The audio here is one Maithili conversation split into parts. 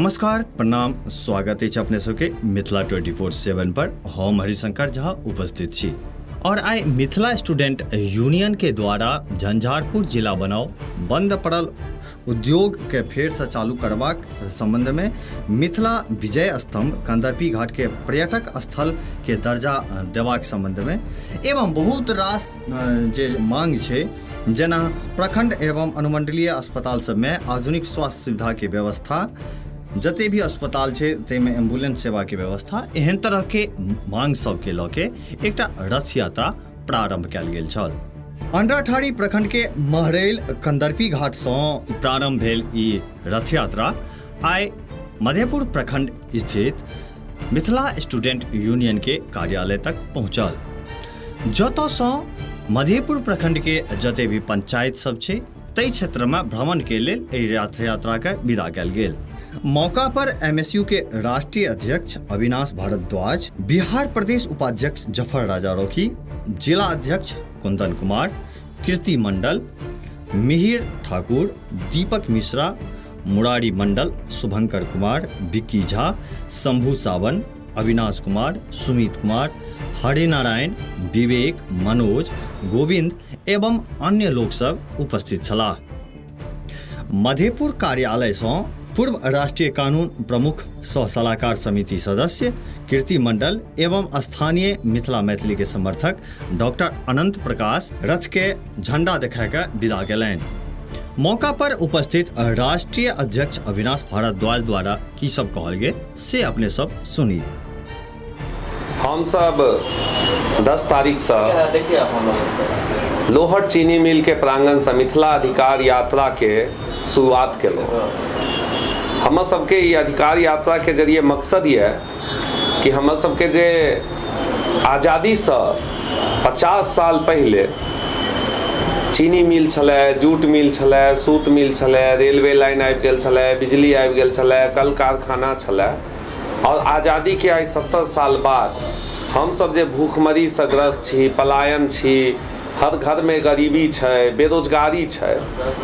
नमस्कार, प्रणाम, स्वागत अछि अपने सबके मिथिला 24/7 पर। हम हरिशंकर झा उपस्थित छी और आइ मिथिला स्टूडेंट यूनियन के द्वारा झंझारपुर जिला बनाओ, बंद पड़ल उद्योग के फेर से चालू करबाक संबंध में, मिथिला विजय स्तंभ कंदर्पी घाट के पर्यटक स्थल के दर्जा देबाक संबंध में एवं बहुत रास जे मांग छै, जेना प्रखंड एवं अनुमंडलीय अस्पताल सबमे आधुनिक स्वास्थ्य सुविधाके व्यवस्था, जते भी अस्पताल छै ताहिमे एम्बुलेंस सेवाके व्यवस्था, एहन तरहके मांग सबके लऽ के एकटा रथ यात्रा प्रारंभ कयल गेल छल। अंडराठारी प्रखंड के महरैल कंदर्पी घाटसँ प्रारंभ भेल ई रथ यात्रा आइ मधेपुर प्रखंड स्थित मिथिला स्टूडेंट यूनियन के कार्यालय तक पहुँचल, जतऽसँ मधेपुर प्रखंड के जते भी पंचायत सब छै ताहि क्षेत्रमे भ्रमणके लेल एहि रथ यात्राके विदा कयल गेल। मौका पर एमएसयू के राष्ट्रीय अध्यक्ष अविनाश भारद्वाज, बिहार प्रदेश उपाध्यक्ष जफर राजा रौकी, जिला अध्यक्ष कुंदन कुमार, कीर्ति मंडल, मिहिर ठाकुर, दीपक मिश्रा, मुरारी मंडल, शुभंकर कुमार, विक्की झा, शंभू सावन, अविनाश कुमार, सुमित कुमार, हरिनारायण, विवेक, मनोज, गोविंद एवं अन्य लोक सब उपस्थित छलाह। मधेपुर कार्यालयसँ पूर्व राष्ट्रीय कानून प्रमुख सह सलाहकार समिति सदस्य कीर्ति मंडल एवं स्थानीय मिथिला मैथिली के समर्थक डॉक्टर अनंत प्रकाश रथ के झंडा देखा के विदा केलनि। मौका पर उपस्थित राष्ट्रीय अध्यक्ष अविनाश भारद्वाज द्वारा की सब कहल गेल से अपने सब सुनी। हम सब 10 तारीखसँ लोहट चीनी मिल के प्रांगणसँ मिथिला अधिकार यात्राके शुरुआत केलहुँ। हमर सबके ई अधिकार यात्राके जरिए मकसद यऽ कि हमर सबके जे आजादीसँ 50 साल पहिले चीनी मिल छलै, जूट मिल छलै, सूत मिल छलै, रेलवे लाइन आबि गेल छलै, बिजली आबि गेल छलै, कल कारखाना छलै आओर आजादीके आइ 70 साल बाद हमसब जे भूखमरीसँ ग्रस्त छी, पलायन छी, हर घरमे गरीबी छै, बेरोजगारी छै,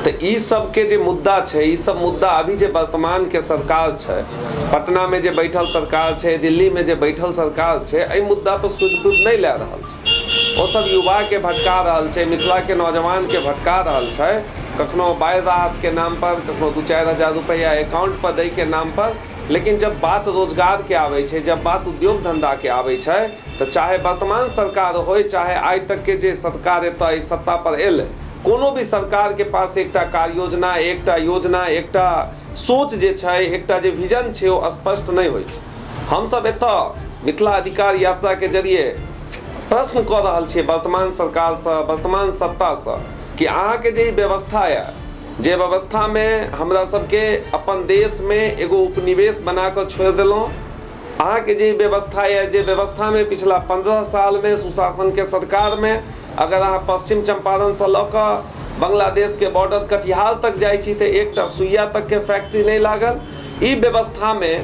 तऽ ई सबके जे मुद्दा छै, ई सब मुद्दा अभी जे वर्तमानके सरकार छै, पटनामे जे बैठल सरकार छै, दिल्लीमे जे बैठल सरकार छै, एहि मुद्दा पर सुध बुध नहि लए रहल छै। ओ सब युवाके भटका रहल छै, मिथिलाके नौजवानके भटका रहल छै, कखनो बाढ़ि राहतके नाम पर, कखनो 2-4 हजार रुपैआ अकाउंट पर दैके नाम पर। लेकिन जब बात रोजगारके आबै छै, जब बात उद्योग धंधाके आबै छै, तऽ चाहे वर्तमान सरकार होय, चाहे आइ तकके जे सरकार एतऽ एहि सत्ता पर एलै, कोनो भी सरकारके पास एकटा कार्य योजना, एकटा योजना, एकटा सोच जे छै, एकटा जे विजन छै, ओ स्पष्ट नहि होइ छै। हमसब एतऽ मिथिला अधिकार यात्राके जरिए प्रश्न कऽ रहल छियै वर्तमान सरकारसँ, वर्तमान सत्तासँ कि अहाँके जे ई व्यवस्था यऽ, जे व्यवस्थामे हमरा सबके अपन देशमे एगो उपनिवेश बना कऽ छोड़ि देलहुँ, अहाँके जे व्यवस्था यऽ, जे व्यवस्थामे पिछला 15 सालमे सुशासनके सरकारमे अगर अहाँ पश्चिम चम्पारणसँ लऽ कऽ बांग्लादेशके बॉर्डर कटिहार तक जाइ छी तऽ एकटा सुइया तकके फैक्ट्री नहि लागल, ई व्यवस्थामे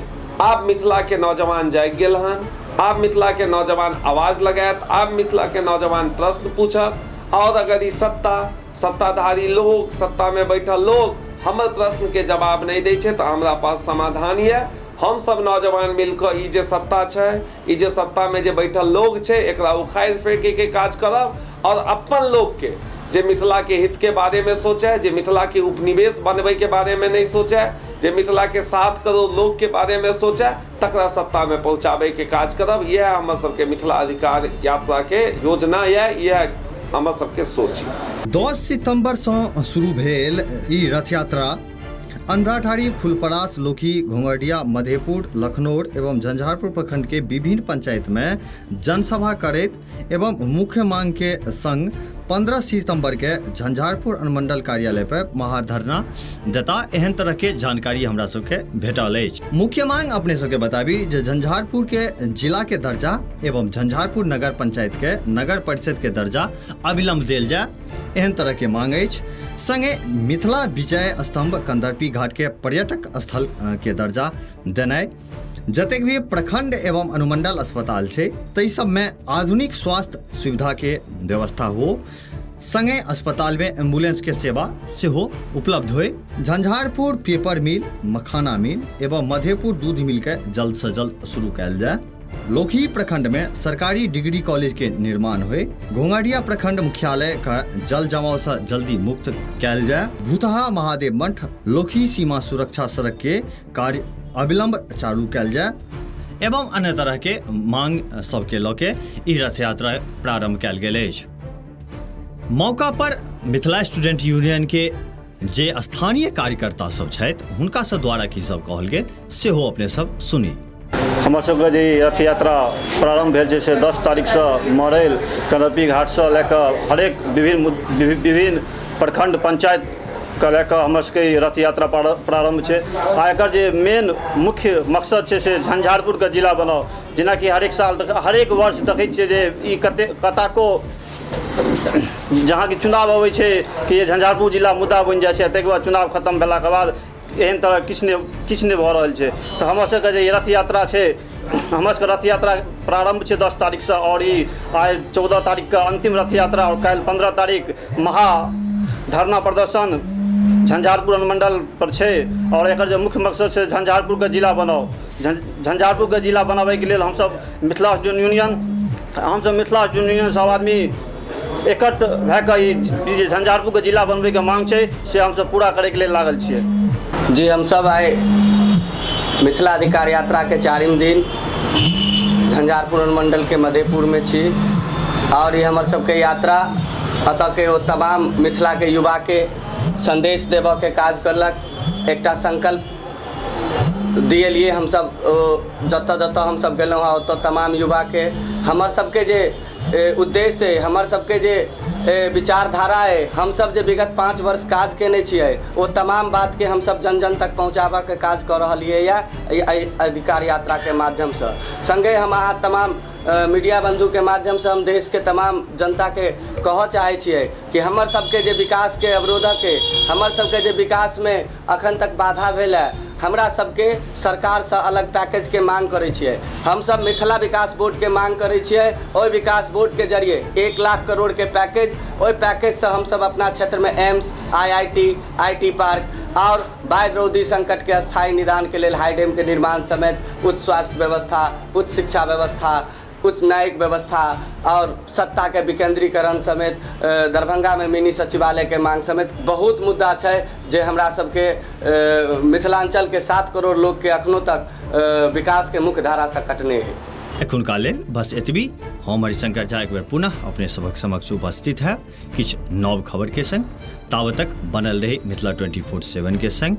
आब मिथिलाके नौजवान जागि गेल हन। आब मिथिलाके नौजवान आवाज लगायत, आब मिथिलाके नौजवान प्रश्न पूछत आओर अगर ई सत्ता, सत्ताधारी लोक, सत्तामे बैठल लोक हमर प्रश्नके जवाब नहि दै छै तऽ हमरा पास समाधान यऽ। हमसब नौजवान मिलकऽ ई जे सत्ता छै, ई जे सत्तामे जे बैठल लोग छै, एकरा उखाड़ि फेंकैके काज करब आओर अपन लोकके जे मिथिलाके हितके बारेमे सोचै, जे मिथिलाके उपनिवेश बनबैके बारेमे नहि सोचै, जे मिथिलाके 7 करोड़ लोकके बारेमे सोचै, तकरा सत्तामे पहुँचाबैके काज करब। इएह हमर सबके मिथिला अधिकार यात्राके योजना यऽ, इएह हमर सबके सोच यऽ। 10 सितम्बरसँ शुरू भेल ई रथ यात्रा अंधराठाड़ी, फुलपरास, लोकी, घोंघडिया, मधेपुर, लखनौर एवं झंझारपुर प्रखंड के विभिन्न पंचायत में जनसभा करैत एवं मुख्य मांग के संग 15 सितंबर के झंझारपुर अनुमंडल कार्यालय पर महाधरना देता, एहन तरह के जानकारी हमरा सबके भेटल अछि। मुख्य मांग अपने सबके बताबी जे झंझारपुर के जिला के दर्जा एवं झंझारपुर नगर पंचायत के नगर परिषद के दर्जा अविलंब देल जाय, एहन तरह के मांग अछि। संगे मिथिला विजय स्तंभ कंदर्पी घाट के पर्यटक स्थल के दर्जा देनाइ, जतेक भी प्रखंड एवं अनुमंडल अस्पताल छै ताहि सबमे आधुनिक स्वास्थ्य सुविधा के व्यवस्था हो, संगे अस्पताल में एम्बुलेंस के सेवा सेहो उपलब्ध होय। झंझारपुर पेपर मिल, मखाना मिल एवं मधेपुर दूध मिल के जल्द से जल्द शुरू कयल जाय। लोकही प्रखंड में सरकारी डिग्री कॉलेज के निर्माण होय। घोंघाडिया प्रखंड मुख्यालय का जल जमाव से जल्दी मुक्त कयल जाय। भूतहा महादेव मठ लोकही सीमा सुरक्षा सड़क के कार्य अविलंब चालू कयल जाय एवं अन्य तरह के मांग सबके लऽ के ई रथ यात्रा प्रारंभ कयल गेल अछि। मौका पर मिथिला स्टूडेंट यूनियन के जे स्थानीय कार्यकर्ता सब छथि हुनका सब द्वारा की सब कहल गेल सेहो अपने सब सुनी। हमर सबके जे रथ यात्रा प्रारम्भ भेल छै से 10 तारीखसँ मरैल कदपी घाटसँ लए कऽ हरेक विभिन्न प्रखंड पंचायतके लए कऽ हमर सबके रथ यात्रा प्रारम्भ छै। आ एकर जे मेन मुख्य मकसद छै से झंझारपुरके जिला बनाउ। जेनाकि हरेक साल हरेक वर्ष देखै छियै जे ई कते कताको जहाँ कि चुनाव अबै छै कि झंझारपुर जिला मुद्दा बनि जाइ छै, ताहिके बाद चुनाव खतम भेलाके बाद एहन तरह किछु नहि भऽ रहल छै। तऽ हमर सबके जे रथ यात्रा छै, हमर सबके रथ यात्रा प्रारम्भ छै 10 तारीखसँ और ई आइ 14 तारीखके अंतिम रथ यात्रा और काल्हि 15 तारीख महा धरना प्रदर्शन झंझारपुर अनुमंडल पर छै। और एकर जे मुख्य मकसद छै झंझारपुरके जिला बनाउ। झंझारपुरके जिला बनाबैके लेल हमसब मिथिला स्टूडेंट यूनियन, हमसब मिथिला स्टूडेंट यूनियन सब आदमी एकत्र भए कऽ ई जे झंझारपुरके जिला बनबैके मांग छै से हमसब पूरा करैके लेल लागल छियै। जी, हमसब आइ मिथिला अधिकार यात्रा के 4 दिन झंझारपुर अनुमंडल के मधेपुर में छी और ये हमर सबके यात्रा अतः के ओ तमाम मिथिला के युवा के संदेश देबऽ के काज करलक। एकटा संकल्प दिएलिए हमसब जतऽ जतऽ हमसब गेलहुँ हँ ओतऽ तमाम युवा के हमर सबके जे उद्देश्य है, हमर सबके जे विचारधारा है, हमसब जे विगत 5 वर्ष काज केने छियै ओ तमाम बात के हमसब जन जन तक पहुँचाबऽ के काज कऽ रहलियै या अधिकार यात्रा के माध्यमसँ। संगे हम अहाँ तमाम मीडिया बंधु के माध्यम से हम देश के तमाम जनता के कहऽ चाहै छियै कि हमर सबके जे विकास के अवरोधक है, हमर सबके जे विकास में अखन तक बाधा भेल है, हमरा सबके सरकारसँ अलग पैकेज के मांग करै छियै। हमसब मिथिला विकास बोर्ड के मांग करै छियै। ओहि विकास बोर्ड के जरिए 1 लाख करोड़ के पैकेज, ओहि पैकेजसँ हमसब अपना क्षेत्रमे एम्स, IIT, IT park और बाढ़ि रौदी संकट के अस्थायी निदान के लेल हाई डैम के निर्माण समेत उच्च स्वास्थ्य व्यवस्था, उच्च शिक्षा व्यवस्था, उच्च न्यायिक व्यवस्था और सत्ता के विकेंद्रीकरण समेत दरभंगा में मिनी सचिवालय के मांग समेत बहुत मुद्दा छै जे हमरा सबके मिथिलांचल के 7 करोड़ लोग के अखनो तक विकास के मुख्य धारा से कटने है। एखुनका लेल बस एतबी। हम हरिशंकर झा एक बेर पुनः अपने सबक समक्ष उपस्थित है किछु नव खबर के संग। ताबत तक बनल रही मिथिला 24/7 के संग।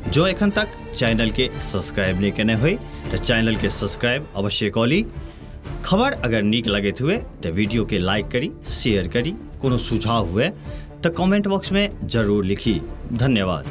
जो एखन तक चैनल के सब्सक्राइब नहीं केने होय तो चैनल के सब्सक्राइब अवश्य कऽ ली। खबर अगर नीक लगैत हुए तो वीडियो के लाइक करी, शेयर करी। कोनो सुझाव हुए तो कमेंट बॉक्स में जरूर लिखी। धन्यवाद।